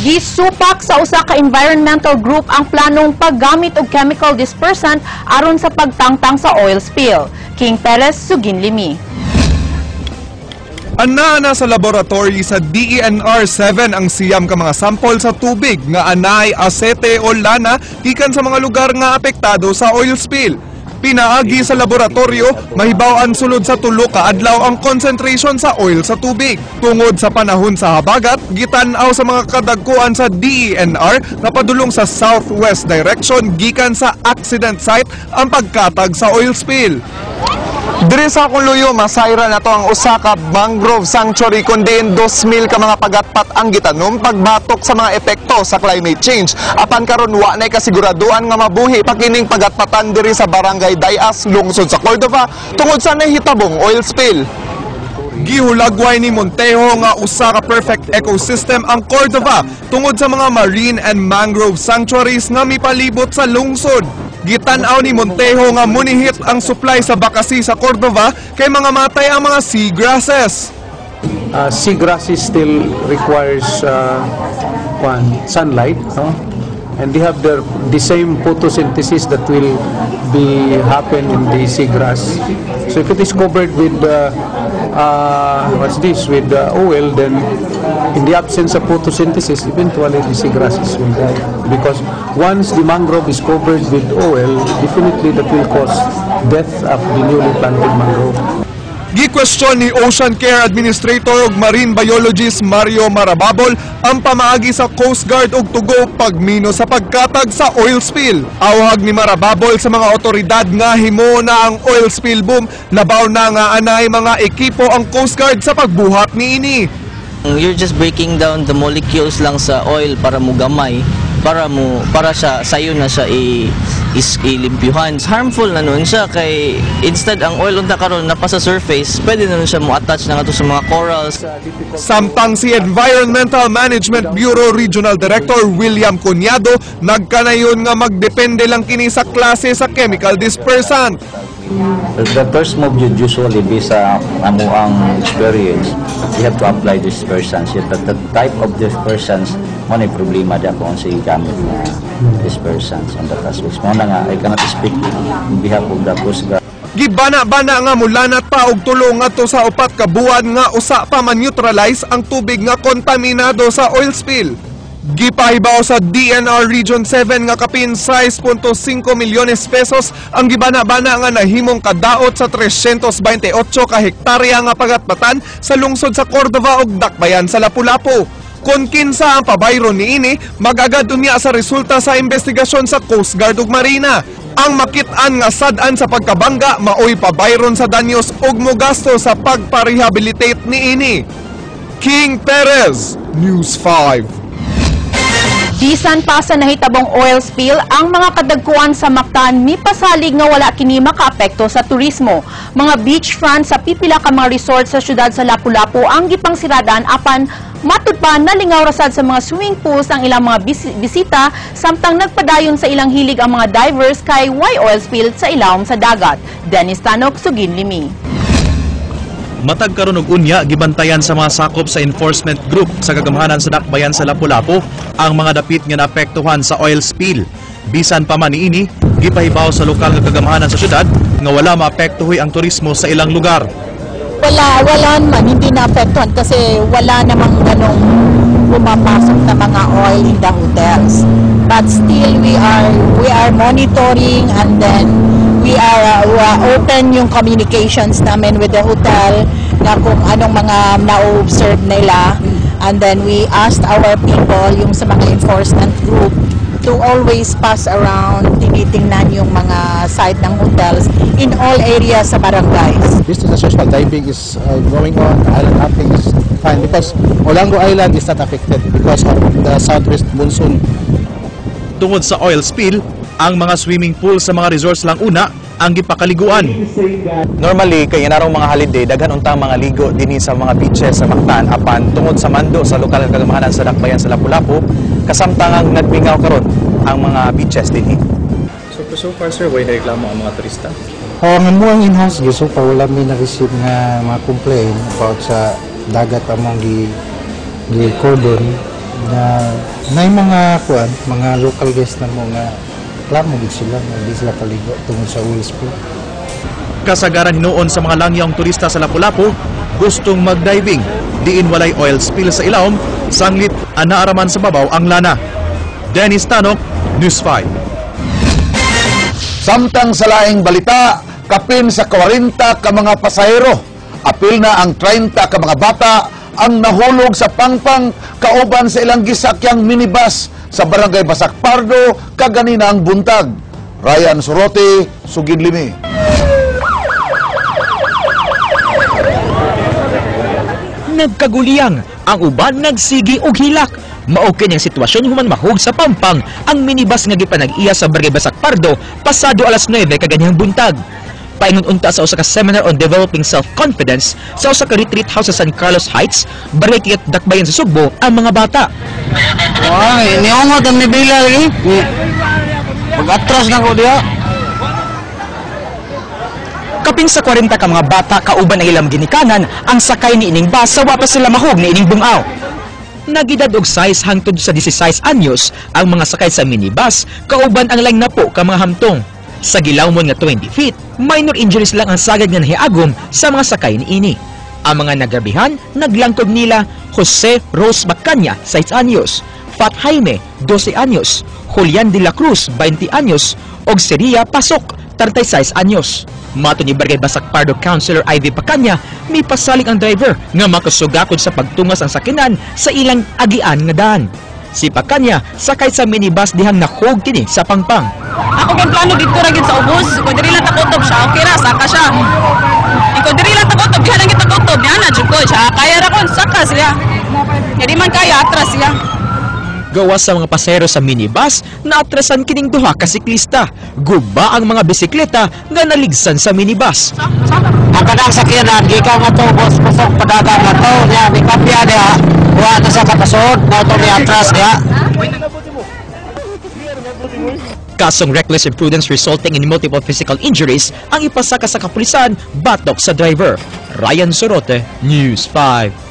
Gisupak sa usa ka environmental group ang planong paggamit og chemical dispersant aron sa pagtangtang sa oil spill. King Perez, Suginlimi. Anaa na sa laboratory sa DENR 7 ang 9 ka mga sample sa tubig nga anay asete o lana gikan sa mga lugar nga apektado sa oil spill. Pinaagi sa laboratorio, mahibaw-an sulod sa 3 ka adlaw ang concentration sa oil sa tubig. Tungod sa panahon sa habagat, gitan-aw sa mga kadagkuan sa DENR nga padulong sa southwest direction gikan sa accident site ang pagkatag sa oil spill. Diri sa akong luyo, masayra na to ang usa ka mangrove sanctuary kun diin 2,000 ka mga pagatpat ang gitanom pagbatok sa mga epekto sa climate change. Apan karon wa nay kasiguraduan nga mabuhi pa kining pagatpatan diri sa Barangay Dayas, lungsod sa Cordova, tungod sa nahitabong oil spill. Gihulagway ni Montejo nga usa ka perfect ecosystem ang Cordova tungod sa mga marine and mangrove sanctuaries nga mipalibot sa lungsod. Gitan-aw ni Montejo nga munihit ang supply sa bakasi sa Cordova kay mga matay ang mga seagrasses. Seagrasses still requires one, sunlight, no? And they have the same photosynthesis that will be happen in the seagrass. So if it is covered with what's this, with oil, then in the absence of photosynthesis, eventually the seagrasses will die. Because once the mangrove is covered with oil, definitely that will cause death of the newly planted mangrove. Gi-question ni Ocean Care Administrator ug Marine Biologist Mario Marababol ang pamaagi sa Coast Guard ug Tugo pagmino sa pagkatag sa oil spill. Awhag ni Marababol sa mga otoridad nga himo na ang oil spill boom, labaw na nga anay mga ekipo ang Coast Guard sa pagbuhat niini. You're just breaking down the molecules lang sa oil para mo gamay, para siya sayo na siya i is ilimpyuhan. Harmful na nun siya kay instead ang oil unta karon na pa sa surface, pwede na nun siya mo attach na ngadto sa mga corals. Samtang si Environmental Management Bureau Regional Director William Cuñado nagkanayon nga magdepende lang kini sa klase sa chemical dispersant. The first move you usually based sa amo ang experience, you have to apply dispersants. Yet the type of dispersants, mao na problema da kung sa gamit na dispersants on that aspect. Mao na nga, I cannot speak in behalf of the Coast Guard. Gibana-bana nga mulanat pa og tulo ngadto sa 4 ka buwan nga usa pa man-neutralize ang tubig nga kontaminado sa oil spill. Gipahibaw sa DENR Region 7 nga kapin 6.5 milyones pesos ang gibana-bana nga nahimong kadaot sa 328 ka hektarya nga pagatpatan sa lungsod sa Cordova ug Dakbayan sa Lapu-Lapu. Kung kinsa ang pabayro niini, magagad unya sa resulta sa investigasyon sa Coast Guard ug Marina. Ang makit-an nga sad-an sa pagkabangga maoy pabayron sa danyos ug mogasto sa pagparehabilitate niini. King Perez, News 5. Bisan pa sa nahitabong oil spill, ang mga kadagkuan sa Mactan mipasalig nga wala kini makaapekto sa turismo. Mga beachfront sa pipila ka mga resort sa syudad sa Lapu-Lapu ang gipangsiradan, apan matud pa nalingaw rasad sa mga swimming pools ang ilang mga bisita samtang nagpadayon sa ilang hilig ang mga divers kay way oil spill sa ilawom sa dagat. Dennis Tanok, Suginlimi. Matag karon og unya, gibantayan sa mga sakop sa enforcement group sa kagamhanan sa Dakbayan sa Lapu-Lapu ang mga dapit nga naapektuhan sa oil spill. Bisan pa man niini, gipahibaw sa lokal nga kagamhanan sa syudad nga wala maapektuhoy ang turismo sa ilang lugar. Wala, wala naman, hindi na-apektuhan kasi wala namang ganong pumapasok na mga oil in the hotels. But still, we are monitoring and then we are open yung communications namin with the hotel na kung anong mga na-observe nila. And then we asked our people, yung sa mga enforcement group, to always pass around, tinitingnan yung mga site ng hotels in all areas sa barangays. Business as usual, diving is going on, island hopping is fine because Olango Island is not affected because of the southwest monsoon. Tungod sa oil spill, ang mga swimming pool sa mga resorts lang una ang gipakaliguan. Normally, kay inarong mga holiday, daghan untang mga ligo dinhi sa mga beaches sa Mactan, apan tungod sa mando sa lokal nga kagamhanan sa Dakbayan sa Lapu-Lapu, kasamtangang nagmingaw karon ang mga beaches dinhi. So far, sir, way reklamo ang mga turista? Oh, ang among in-house gi so far wala mi na-receive nga mga complaint about sa dagat among gi cordon. Na nay mga kuan, mga local guests na mo nga klamo gid sila nga di sila kaligo tungod sa oil spill. Kasagaran hinuon sa mga langyong turista sa Lapu-Lapu, gustong magdiving. Diin walay oil spill sa ilawom, sanglit anaaraman sa babaw ang lana. Dennis Tanok, News 5. Samtang sa laing balita, kapin sa 40 ka mga pasahero, apil na ang 30 ka mga bata ang nahulog sa pangpang kauban sa ilang gisakyang minibus sa Barangay Basak Pardo kaganina ang buntag. Ryan Sorote, Sugid Limi. Nagkaguliyang, ang uban nagsigi og hilak. Mao kini ang sitwasyon human mahug sa pampang ang minibus nga gipanag-iya sa Barangay Basak Pardo pasado alas 9 kaganihang buntag. Paingon unta sa usa ka seminar on developing self-confidence sa usa ka retreat house sa San Carlos Heights, Barangay Kiat, Dakbayan sa Sugbo ang mga bata. Ay, niungot ang nibila lagi. Pag-atras na ko diha. Kapin sa 40 ka mga bata kauban ang ilang ginikanan ang sakay ni ining bus sa wa pa sila mahug ni ining bungaw. Nagidad og size hangtod sa 16 anyos ang mga sakay sa minibus kauban ang laing napo ka mga hamtong. Sa gilawmon nga 20 feet, minor injuries lang ang sagad nga nahiagom sa mga sakay niini. Ang mga nagrabihan, naglangkob nila Jose Rose Bacanya, 6 anyos, Fat Jaime, 12 anyos, Julian de la Cruz, 20 anyos, og Seria Pasok, 36 anyos. Mato ni Barangay Basak Pardo Councilor Ivy Pacanya, may pasalig ang driver nga makasugakod sa pagtungas ang sakinan sa ilang agian nga daan. Si Pacanya sakay sa minibus dihang nahug kini sa pangpang. Ako kay plano dito ra gid sa ubos. Kung diri lang takutob siya, okay ra saka siya. Ikaw diri lang takutob, diha lang kita kutob, diha na jud ko siya. Kaya ra kon saka siya. Nga di man kaya atras siya. Gawas sa mga pasahero sa minibus, naatrasan kining duha ka siklista. Guba ang mga bisikleta nga naligsan sa minibus. Ang kanang sakyanan, gikan nga to, boss, kusog padagan nga to, niya, may kapya niya, wa na sa kapasod, na ito ni atras niya. Kasong reckless imprudence resulting in multiple physical injuries ang ipasaka sa kapulisan batok sa driver. Ryan Sorote, News 5.